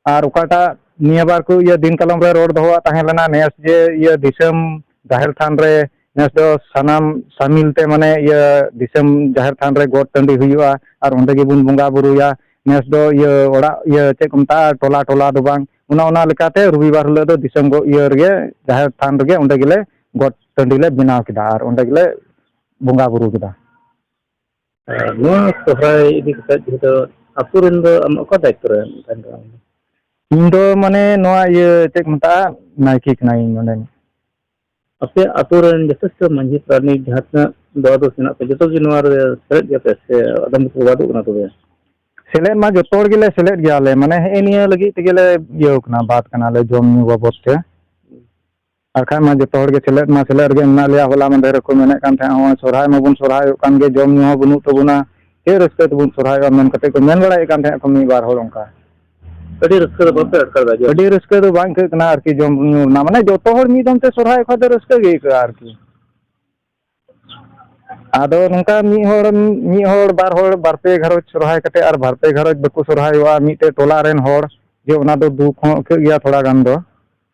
ᱟᱨ ᱚᱠᱟᱴᱟᱜ ᱱᱤᱭᱟᱹ ᱵᱟᱨ ᱠᱚ ᱤᱭᱟᱹ ᱫᱤᱱ ᱠᱟᱞᱚᱢ ᱨᱮ ᱨᱚᱲ ᱫᱚᱦᱚᱣᱟᱜ ᱛᱟᱦᱮᱸ ᱞᱮᱱᱟ, ᱱᱮᱥ ᱡᱮ ᱤᱭᱟᱹ ᱫᱤᱥᱚᱢ ᱡᱟᱦᱮᱨ ᱛᱷᱟᱱ ᱨᱮ ᱱᱮᱥ ᱫᱚ ᱥᱟᱱᱟᱢ ᱥᱟᱢᱤᱞ ᱛᱮ ᱢᱟᱱᱮ ᱤᱭᱟᱹ ᱫᱤᱥᱚᱢ ᱡᱟᱦᱮᱨ ᱛᱷᱟᱱ ᱨᱮ ᱜᱚᱴ ᱴᱟᱺᱰᱤ ᱦᱩᱭᱩᱜᱼᱟ ᱟᱨ ᱚᱸᱰᱮ ᱜᱮᱵᱚᱱ ᱵᱚᱸᱜᱟ ᱵᱩᱨᱩᱭᱟ᱾ ᱱᱮᱥ ᱫᱚ ᱤᱭᱟᱹ ᱚᱲᱟᱜ ᱤᱭᱟᱹ ᱪᱮᱫ ᱠᱚ ᱢᱮᱛᱟᱜᱼᱟ, ᱴᱚᱞᱟ ᱴᱚᱞᱟ ᱫᱚ ᱵᱟᱝ, ᱚᱱᱟ ᱚᱱᱟ ᱞᱮᱠᱟᱛᱮ ᱨᱚᱵᱤᱵᱟᱨ ᱦᱤᱞᱳᱜ ᱫᱚ ᱫᱤᱥᱚᱢ ᱜᱚ-, ᱤᱭᱟᱹ ᱨᱮᱜᱮ ᱡᱟᱦᱮᱨ ᱛᱷᱟᱱ ᱨᱮᱜᱮ ᱚᱸᱰᱮ ᱜᱮᱞᱮ ᱜᱚᱴ ᱴᱟᱺᱰᱤ ᱞᱮ ᱵᱮᱱᱟᱣ ᱠᱮᱫᱟ ᱟᱨ ᱚᱸᱰᱮ ᱜᱮᱞᱮ ᱵᱚᱸᱜᱟ ᱵᱩᱨᱩ ᱠᱮᱫᱟ᱾ ᱟᱨ ᱱᱚᱣᱟ ᱥᱚᱦᱨᱟᱭ ᱤᱫᱤ ᱠᱟᱛᱮ ᱡᱮᱦᱮᱛᱩ ᱟᱹᱛᱩ ᱨᱮᱱ ᱫᱚ ᱟᱢ ᱚᱠᱟ ᱫᱟᱭᱤᱛᱛᱚ ᱨᱮ ᱛᱟᱦᱮᱱ ᱠᱟᱱᱟ? ᱤᱧ ᱫᱚ ᱢᱟᱱᱮ ᱱᱚᱣᱟ ᱤᱭᱟᱹ ᱪᱮᱫ ᱠᱚ ᱢᱮᱛᱟᱜᱼᱟ, ᱱᱟᱭᱠᱮ ᱠᱟᱱᱟᱭᱤᱧ ᱱᱚᱰᱮ᱾ ᱟᱯᱮ ᱟᱹᱛᱩ ᱨᱮᱱ ᱡᱚᱛᱷᱮᱥᱴᱚ ᱢᱟᱹᱡᱷᱤ ᱯᱟᱨᱟᱱᱤᱠ ᱡᱟᱦᱟᱸ ᱛᱤᱱᱟᱹᱜ ᱫᱚᱞ ᱫᱚ ᱢᱮᱱᱟᱜ ᱯᱮ, ᱡᱚᱛᱚ ᱜᱮ ᱱᱚᱣᱟ ᱨᱮ ᱥᱮᱞᱮᱫ ᱜᱮᱭᱟ ᱯᱮ ᱥᱮ ᱟᱫᱚᱢ ᱠᱚ ᱵᱟᱫᱚᱜ ᱠᱟᱱᱟ ᱛᱚᱵᱮ? ᱥᱮᱞᱮᱫ ᱢᱟ ᱡᱚᱛᱚ ᱦᱚᱲ ᱜᱮᱞᱮ ᱥᱮᱞᱮᱫ ᱜᱮᱭᱟᱞᱮ, ᱢᱟᱱᱮ ᱦᱮᱸᱜᱼᱮ ᱱᱤᱭᱟᱹ ᱞᱟᱹᱜᱤᱫ ᱛᱮᱜᱮ ᱞᱮ ᱤᱭᱟᱹᱣ ᱠᱟᱱᱟ, ᱵᱟᱫ ᱠᱟᱱᱟᱞᱮ ᱡᱚᱢ ᱧᱩ ᱵᱟᱵᱚᱫ ᱛᱮ᱾ ᱟᱨ ᱠᱷᱟᱡ ᱢᱟ ᱡᱚᱛᱚ ᱦᱚᱲ ᱜᱮ ᱥᱮᱞᱮᱫ ᱢᱟ ᱥᱮᱞᱮᱫ ᱨᱮᱜᱮ ᱢᱮᱱᱟᱜ ᱞᱮᱭᱟ᱾ ᱦᱚᱞᱟ ᱢᱟᱫᱷᱮᱨ ᱨᱮᱠᱚ ᱢᱮᱱᱮᱫ ᱠᱟᱱ ᱛᱟᱦᱮᱸᱫ, "ᱦᱚᱸᱜᱼᱚᱭ ᱥᱚᱨᱦᱟᱭ ᱢᱟᱵᱚᱱ ᱥᱚᱨᱦᱟᱭᱚᱜ ᱠᱟᱱ ᱜᱮ, ᱡᱚᱢ ᱧᱩ ᱦᱚᱸ ᱵᱟᱹᱱᱩᱜ ᱛᱟᱵᱚᱱᱟ, ᱪᱮᱫ ᱨᱟᱹᱥᱠᱟᱹ ᱛᱮᱵᱚᱱ ᱥᱚᱨᱦᱟᱭᱚᱜᱼᱟ?" ᱢᱮᱱ ᱠᱟᱛᱮ ᱠᱚ ᱢᱮᱱ ᱵᱟᱲᱟᱭᱮᱫ ᱠᱟᱱ ᱛᱟᱦᱮᱸᱫ ᱠᱚ ᱢᱤᱫ ᱵᱟᱨ ᱦᱚᱲ ᱚᱱᱠᱟ᱾ ᱟᱹᱰᱤ ᱨᱟᱹᱥᱠᱟᱹ ᱫᱚ ᱵᱟᱯᱮ ᱟᱴᱠᱟᱨ ᱮᱫᱟ ᱡᱮ? ᱟᱹᱰᱤ ᱨᱟᱹᱥᱠᱟᱹ ᱫᱚ ᱵᱟᱝ ᱟᱹᱭᱠᱟᱹᱜ ᱠᱟᱱᱟ ᱟᱨᱠᱤ, ᱡᱚᱢ ᱧᱩ ᱨᱮᱱᱟᱜ, ᱢᱟᱱᱮ ᱡᱚᱛᱚ ᱦᱚᱲ ᱢᱤᱫ ᱫᱚᱢ ᱛᱮ ᱥᱚᱨᱦᱟᱭ ᱠᱷᱟᱡ ᱫᱚ ᱨᱟᱹᱥᱠᱟᱹ ᱜᱮ ᱟᱹᱭᱠᱟᱹᱜᱼᱟ ᱟᱨᱠᱤ᱾ ᱟᱫᱚ ᱱᱚᱝᱠᱟ ᱢᱤᱫ ᱦᱚᱲ, ᱢᱤᱫ ᱦᱚᱲ ᱵᱟᱨ ᱦᱚᱲ ᱵᱟᱨ ᱯᱮ ᱜᱷᱟᱨᱚᱸᱡᱽ ᱥᱚᱨᱦᱟᱭ ᱠᱟᱛᱮ ᱟᱨ ᱵᱟᱨ ᱯᱮ ᱜᱷᱟᱨᱚᱸᱡᱽ ᱵᱟᱠᱚ ᱥᱚᱨᱦᱟᱭᱚᱜᱼᱟ, ᱢᱤᱫᱴᱮᱡ ᱴᱚᱞᱟ ᱨᱮᱱ ᱦᱚᱲ, ᱡᱮ ᱚᱱᱟ ᱫᱚ ᱫᱩᱠ ᱦᱚᱸ ᱟᱹᱭᱠᱟᱹᱜ ᱜᱮᱭᱟ ᱛᱷᱚᱲᱟ ᱜᱟᱱ ᱫᱚ᱾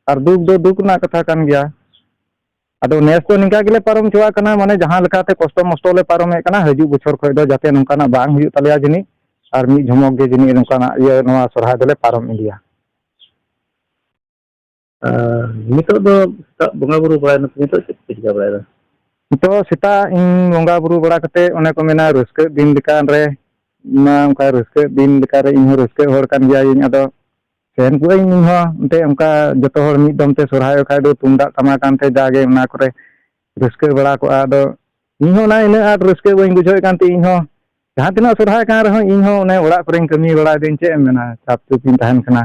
ᱟᱨ ᱫᱩᱠ ᱫᱚ ᱫᱩᱠ ᱨᱮᱱᱟᱜ ᱠᱟᱛᱷᱟ ᱠᱟᱱ ᱜᱮᱭᱟ᱾ ᱟᱫᱚ ᱱᱮᱥ ᱫᱚ ᱱᱤᱝᱠᱟ ᱜᱮᱞᱮ ᱯᱟᱨᱚᱢ ᱦᱚᱪᱚᱣᱟᱜ ᱠᱟᱱᱟ, ᱢᱟᱱᱮ ᱡᱟᱦᱟᱸ ᱞᱮᱠᱟᱛᱮ ᱠᱚᱥᱴᱚ ᱢᱚᱥᱴᱚ ᱞᱮ ᱯᱟᱨᱚᱢᱮᱫ ᱠᱟᱱᱟ, ᱦᱤᱡᱩᱜ ᱵᱚᱪᱷᱚᱨ ᱠᱷᱚᱡ ᱫᱚ ᱡᱟᱛᱮ ᱱᱚᱝᱠᱟᱱᱟᱜ ᱵᱟᱝ ᱦᱩᱭᱩᱜ ᱛᱟᱞᱮᱭᱟ ᱡᱟᱹᱱᱤᱡ, ᱟᱨ ᱢᱤᱫ ᱡᱷᱚᱢᱚᱠ ᱜᱮ ᱡᱟᱹᱱᱤᱡ ᱱᱚᱝᱠᱟᱱᱟᱜ ᱤᱭᱟᱹ ᱱᱚᱣᱟ ᱥᱚᱨᱦᱟᱭ ᱫᱚᱞᱮ ᱯᱟᱨᱚᱢ ᱤᱫᱤᱭᱟ᱾ ᱟᱨ ᱱᱤᱛᱚᱜ ᱫᱚ ᱥᱮᱛᱟᱜ ᱵᱚᱸᱜᱟ ᱵᱩᱨᱩ ᱵᱟᱲᱟᱭᱮᱱᱟ, ᱱᱤᱛᱚᱜ ᱪᱮᱫ ᱯᱮ ᱪᱤᱠᱟᱹ ᱵᱟᱲᱟᱭᱮᱫᱟ? ᱱᱤᱛᱚᱜ ᱥᱮᱛᱟᱜ ᱤᱧ ᱵᱚᱸᱜᱟ ᱵᱩᱨᱩ ᱵᱟᱲᱟ ᱠᱟᱛᱮ, ᱚᱱᱮ ᱠᱚ ᱢᱮᱱᱟ ᱨᱟᱹᱥᱠᱟᱹ ᱫᱤᱱ ᱞᱮᱠᱟᱱ ᱨᱮ ᱤᱧ ᱢᱟ ᱚᱱᱠᱟ ᱨᱟᱹᱥᱠᱟᱹ ᱫᱤᱱ ᱞᱮᱠᱟᱨᱮ ᱤᱧ ᱦᱚᱸ ᱨᱟᱹᱥᱠᱟᱹ ᱦᱚᱲ ᱠᱟᱱ ᱜᱮᱭᱟᱭᱤᱧ᱾ ᱟᱫᱚ ᱥᱮᱱ ᱠᱚᱜᱼᱟᱹᱧ ᱤᱧ ᱦᱚᱸ ᱮᱱᱛᱮ, ᱚᱱᱠᱟ ᱡᱚᱛᱚ ᱦᱚᱲ ᱢᱤᱫ ᱫᱚᱢ ᱛᱮ ᱥᱚᱨᱦᱟᱭᱚᱜ ᱠᱷᱟᱡ ᱫᱚ ᱛᱩᱢᱫᱟᱜ ᱴᱟᱢᱟᱠ ᱟᱱᱛᱮ ᱡᱟᱜᱮ ᱚᱱᱟ ᱠᱚᱨᱮ ᱨᱟᱹᱥᱠᱟᱹ ᱵᱟᱲᱟ ᱠᱚᱜᱼᱟ᱾ ᱟᱫᱚ ᱤᱧ ᱦᱚᱸ ᱚᱱᱟ ᱤᱱᱟᱹᱜ ᱟᱸᱴ ᱨᱟᱹᱥᱠᱟᱹ ᱵᱟᱹᱧ ᱵᱩᱡᱷᱟᱹᱣᱮᱫ ᱠᱟᱱᱛᱮ ᱤᱧ ᱦᱚᱸ ᱡᱟᱦᱟᱸ ᱛᱤᱱᱟᱹᱜ ᱥᱚᱨᱦᱟᱭ ᱠᱟᱱ ᱨᱮᱦᱚᱸ ᱤᱧ ᱦᱚᱸ ᱚᱱᱮ ᱚᱲᱟᱜ ᱠᱚᱨᱮᱧ ᱠᱟᱹᱢᱤ ᱵᱟᱲᱟᱭᱮᱫᱟᱹᱧ, ᱪᱮᱫ ᱮᱢ ᱢᱮᱱᱟ, ᱪᱟᱯ ᱪᱩᱯ ᱤᱧ ᱛᱟᱦᱮᱱ ᱠᱟᱱᱟ᱾